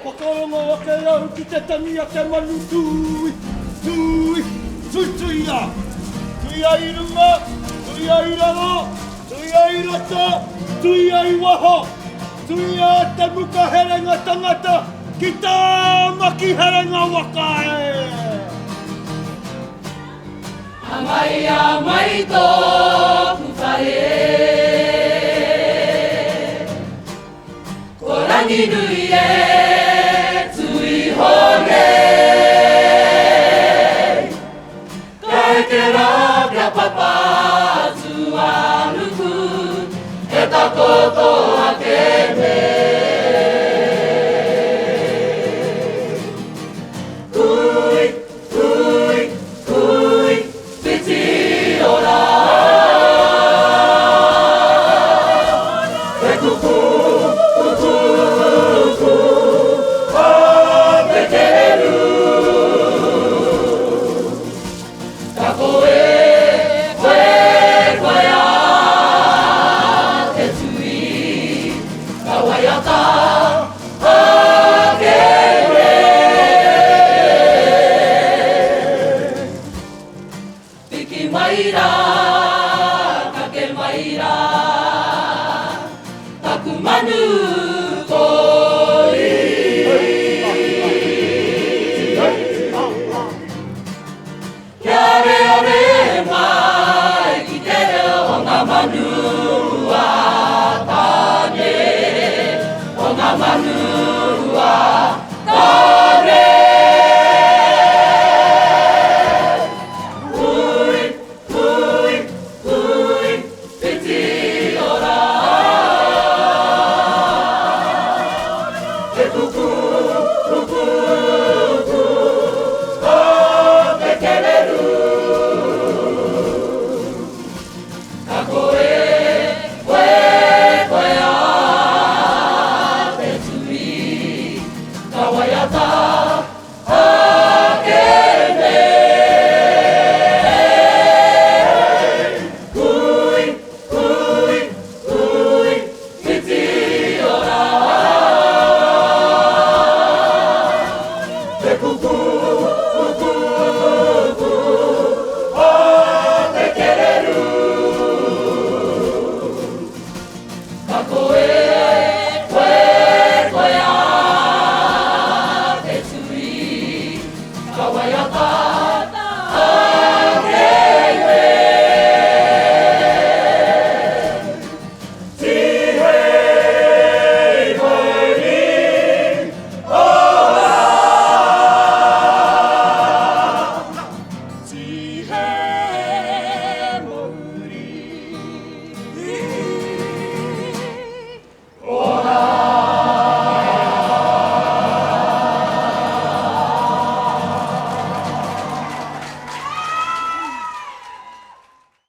Whakarongo ake au ki te tangi a te manu tūi, tūi, tuituia! Tuia i runga, tuia i raro, tuia i roto, tuia i waho! Tuia te muka herenga tangata ki Tāmaki herenga waka e! Hangaia mai tōku whare. Ko Ranginui e tū iho nei. Ka eke rā kia Papatūānuku e takoto ake nei. Hui, hui, hui, whiti ora. Te kuku, kuku, kuku, o te kererū. Ka koe, koe, koe a te tui, ka waiata ake nei. Piki mai rā, kake mai rā, taku manu kori. Kia areare mai ki te reo o ngā manu a Tāne, o ngā manu a Tāne. Hui, hui, hui, whiti ora. Te kuku, kuku, ku, o te kererū. Ka koe, koe, koe a te tui, ka waiata.